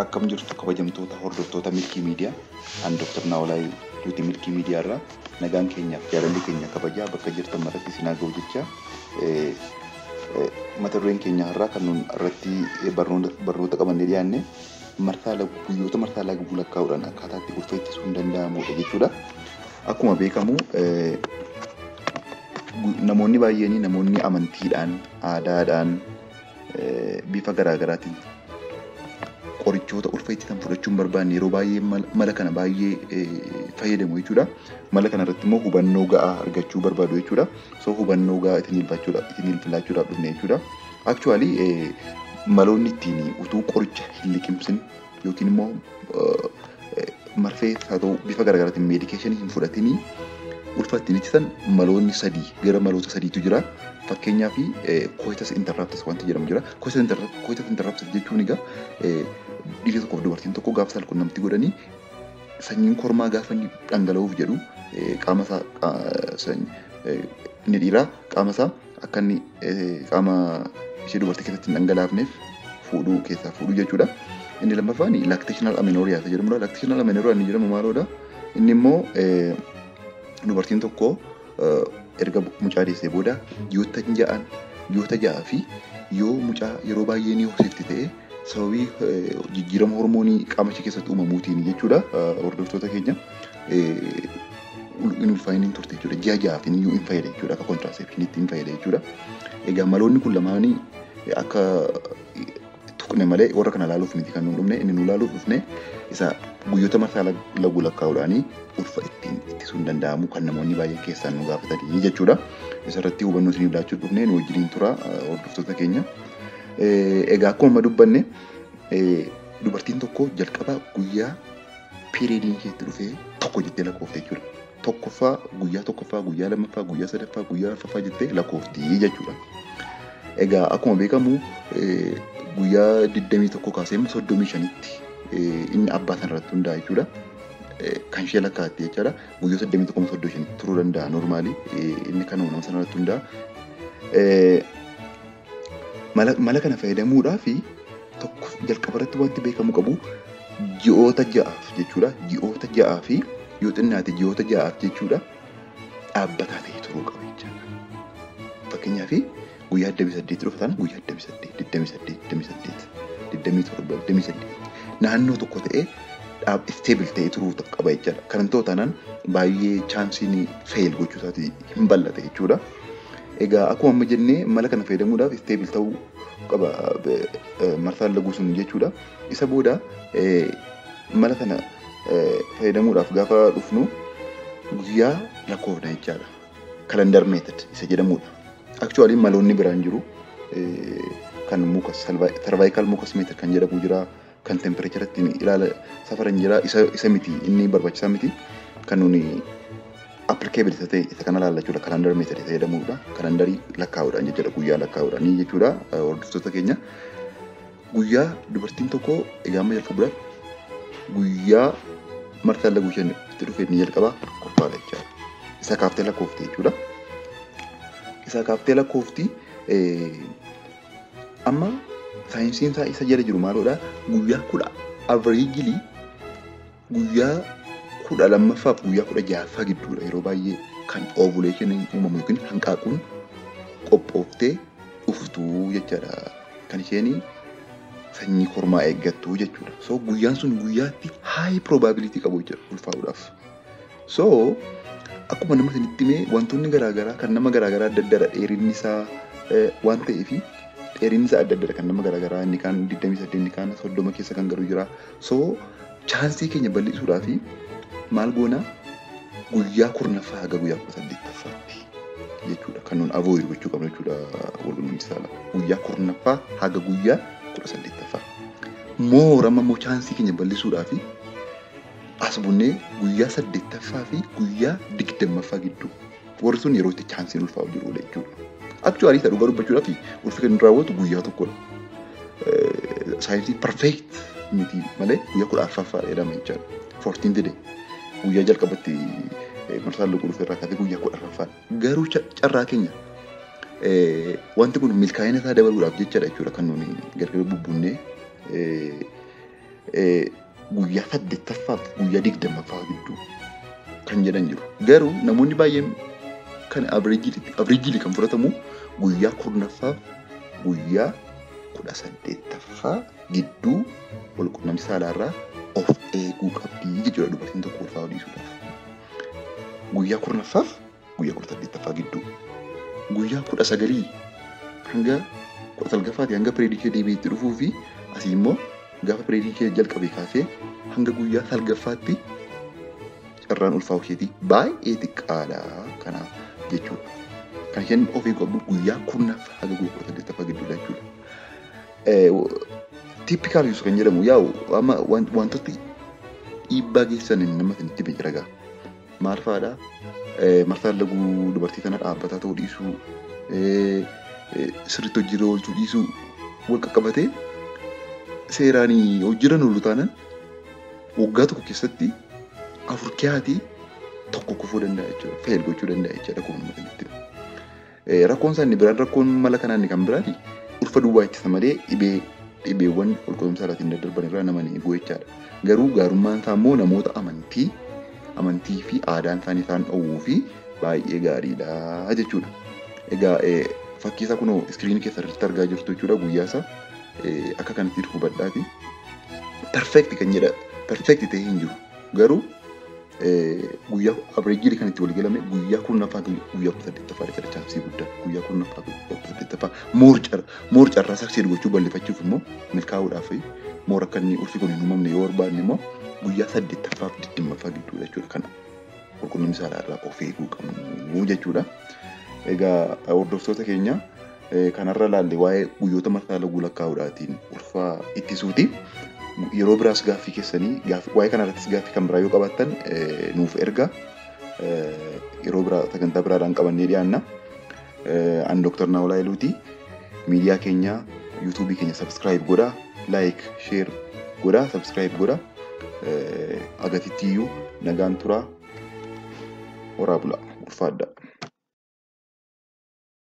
Akkam jirtu kabajamtoota hordoftoota Milkii Miidiyaa? An Dr. Naawolaa Tuuti Milkii Miidiyaa irraa nagaan keenyaaf jaalalli keenya kabajaa bakka jirtan maratti isin haa ga'u jecha, mata dureen keenya har'aa kan nuun irratti barnoota qabannee dhiyaanne marsaa guyyoota marsaa laguu lakkaa'uudhaan akkaataa itti ulfa ittisuun hin danda'amudha jechuudha. Akkuma beekamu namoonni baay'een namoonni amantiidhaan, aadaadhaan, bifa garaagaraatiin qorichoota ulfa ittisan fudhachuu hin barbaanne yeroo baay'ee mala kana baay'ee fayyadamu jechuudha. Mala kana irratti immoo hubannoo ga'aa argachuu barbaadu jechuudha. So hubannoo ga'aa ittiin filaachuudhaaf dhufne jechuudha. Actually, maloonni ittiin utuu qoricha hin liqimsin yookiin immoo marfee haa ta'u bifa garaagaraatiin medication hin fudhatinii ulfa ittiin ittisan maloonni sadii gara maloota sadiitu jira. Fakkeenyaaf, coitus interruptus wanti jedhamu jira. Coitus interruptus jechuun egaa dhiirri tokkoof dubartiin tokko gaafa saalqunnamtii godhanii sanyiin kormaa gaafa inni dhangala'uuf jedhu qaama isaa inni dhiiraa qaama isaa akka inni qaama ishee dubartii keessatti hin dhangalaafneef fuudhuu keessaa fuudhuu jechuudha. Inni lammaffaan lactational amenorrhea isa jedhamudha. Lactational amenorrhea inni jedhamu maaloodha? Inni immoo dubartiin tokko erga mucaa deessee booda ji'oota 6 fi yoo mucaa yeroo baay'ee ni hoosifti ta'e, sababii jijjiirama hormoonii qaama ishee keessatti uumamuutiin jechuudha, hordoftoota keenya, hin ulfaa'in hin turte jechuudha. Ji'a 6 iyyuu hin fayyada jechuudha. Akka contraceptioniitti hin fayyada jechuudha. Egaa maloonni kun lamaanii akka tuqne malee warra kana ilaaluuf miti kan nu dhufne. Inni nu ilaaluuf dhufne isa guyyoota marsaa laguu lakkaa'uudhaanii ulfa ittiin ittisuun danda'amu kan namoonni baay'een keessaan nu gaafatanii jechuudha. Isarratti hubannoo isiniif laachuu dhufne. Nu wajjiniin tura, hordoftoota keenya. Egaa akkuma amma dubbanne, dubartiin tokko jalqaba guyyaa periodiin isheetti dhufee tokko jettee lakkoofte jechuudha. Tokkoffaa, guyyaa tokkoffaa, guyyaa lammaffaa, guyyaa sadaffaa, guyyaa arfaffaa jettee lakkoofti jechuudha. Egaa akkuma beekamu guyyaa 21 kaasee 35tti inni abbaa sana irratti hundaa'a jechuudha. Kan ishee lakkaa'atte jechaadha. Guyyaa 21 35tti turuu danda'a normally, inni kanuma nama sana irratti hundaa'a. Mala kana fayyadamuudhaaf tokko jalqaba irratti wanti beekamu qabu ji'oota 6f jechuudha. Ji'oota 6 fi yoo xinnaate ji'oota 6f jechuudha, dhaabbataa ta'ee turuu qaba jechaadha. Fakkeenyaaf, guyyaa 28 dhufa taanaan guyyaa 28, 28, 28, 27, 28 naannoo tokko ta'ee stable ta'ee turuu qaba jechaadha. Kanan ta'u taanaan baay'ee chanceiin fail gochuu isaatii hin bal'ata jechuudha. Egaa akkuma amma jennee, mala kana fayyadamuudhaaf stable ta'uu qaba marsaan laguu sun jechuudha. Isa booda mala kana fayyadamuudhaaf gaafa dhufnu guyyaa lakkoofna jechaadha. Calendar method isa jedhamudha. Actually, maloonni biraan jiru. Kan mucus, cervical mucus method kan jedhamu jira. Kan temperature ittiin ilaala safaran jira. Isa miti, inni barbaachisaa miti. Kan nuni applicable isa ta'e isa kana ilaalla jechuudha. Calendar method isa jedhamudha. Calendarii lakkaa'uudhaan jechuudha. Guyyaa lakkaa'uudhaan jechuudha, hordoftoota keenya. Guyyaa dubartiin tokko egaa amma jalqabuudhaaf guyyaa marsaan laguu isheen itti dhufe inni jalqabaa qophaa'adha jechaadha. Isa kaaftee lakkoofte jechuudha. Isa kaaftee lakkoofti. Amma saayinsiin isaa isa jala jiru maaloodha? Guyyaa kudha averagely guyyaa 12ffaa fi guyyaa 16ffaa gidduudha yeroo baay'ee kan ovulationiin uumamu yookiin hanqaaquun qophooftee dhuftuu jechaadha. Kan isheen sanyii kormaa eeggattu jechuudha. So guyyaan sun guyyaatti high probability qabu jechuudha ulfaa'uudhaaf. So akkuma nama isinitti himee, wantoonni garaagaraa kan nama garaagaraa adda addaadha, dheerinni isaa waan ta'eef dheerinni isaa adda addadha kan nama garaagaraa, inni kaan 28, inni kaan 30 keessa kan galu jira. So chance keenya bal'isuudhaaf maal goona? Guyyaa 10ffaa haga guyyaa 18ffaatti jechuudha kan nuun avoid gochuu qabnu jechuudha walqunnamtii saalaa. Guyyaa 10ffaa haga guyyaa 18ffaa. Moora amma immoo chance keenya bal'isuudhaaf as bunnee guyyaa saddeettaffaa fi guyyaa 20ffaa gidduu warri sun yeroo itti chanceiin ulfaa'u jirudha jechuudha. Actually, isa dhugaa dubbachuudhaaf ulfi kan raawwatu guyyaa tokkodha. Saayinsii perfect miti malee guyyaa 14ffaa jedhama jechaadha. 14th day, guyyaa jalqabatti marsaan laguu dhufe irraa kaasee guyyaa 14ffaa. Garuu carraa keenya wanti kun milkaa'ina isaa dabaluudhaaf jechaadha jechuudha kan nuuni gargar bubbunnee Guyyaa 8ffaa fi guyyaa 20ffaa gidduu kan jedhan jiru. Garuu namoonni baay'een kan avreejili kan fudhatamu guyyaa 10ffaa guyyaa 18ffaa gidduu walqunnamtii saalaarraa of eeguu qabdi jechuudha dubartiin tokko ulfaa'uu dhiisuudhaaf. Guyyaa 10ffaaf guyyaa 18ffaa gidduu. Guyyaa 19 hanga 19ffaati hanga pireedii kee deebi'ee itti dhufuu fi asii immoo gaafa pireedii kee jalqabe kaasee hanga guyyaa 9ffaatti carraan ulfaa'uu isheetii baay'ee xiqqaadha kanaaf jechuudha. Kan isheen of eeguu qabdu guyyaa 10ffaa hanga guyyaa 18ffaa gidduudha jechuudha. Typical use kan jedhamu yaa'u amma wantooti dhiibbaa geessisan nama itti jira gaa. Maal fa'aadha? Marsaan laguu dubartii kana dhaabbataa ta'uu dhiisuu, sirriitti hojiirra oolchuu dhiisuu wal qaqqabatee seeraan hojiirra oolu taanaan waggaa tokko keessatti 4 kiyaatii 1 kufuu danda'a jechuudha. Fail gochuu danda'a jechuudha akkuma nama kanatti. Rakkoon isaa inni biraan rakkoon mala kanaa inni kan biraati ulfa duwwaa ittisa malee dhibeewwan walqunnamtii saalaatiin daddarban irraa nama ni eegu jechaadha. Garuu gaarummaan isaa immoo namoota amantii fi aadaan isaanii isaan dhowwuu fi baay'ee gaariidha jechuudha. Egaa fakkii isaa kunoo iskiriinii keessa irratti argaa jirtu jechuudha guyyaa isaa akka kanatti hubadhaati. Perfect kan jedha perfect ta'ee hin jiru. Garuu guyyaa avreejii kan itti waliigalame guyyaa 10ffaa guyyaa 18ffaa jechuudha chaansii guddaa guyyaa 10ffaa guyyaa 18ffaa moor carraa saksii gochuu bal'ifachuuf immoo milkaa'uudhaaf moor akka inni ulfi kun hin uumamne yoo barbaanne immoo guyyaa 8ffaa fi 20ffaa gidduudha jechuudha kana walqunnamtii saalaa irraa of eeguu qabnu jechuudha. Egaa hordoftoota keenya kanarra laalle waa'ee guyyoota marsaa laguu lakkaa'uudhaatiin ulfa ittisuuti. Yeroo biraas gaaffii keessanii waa'ee kanarrattis gaaffii kan biraa yoo qabaattan nuuf erga. Yeroo biraa sagantaa biraadhaan qabannee dhiyaanna. Ani Dr. Naawolaa Eluuti. Miidiyaa keenya yuutuubii keenya subscribe godhaa, like, share godhaa, subscribe godhaa. Agatittiyyuu nagaan turaa, horaa bulaa, ulfaadhaa.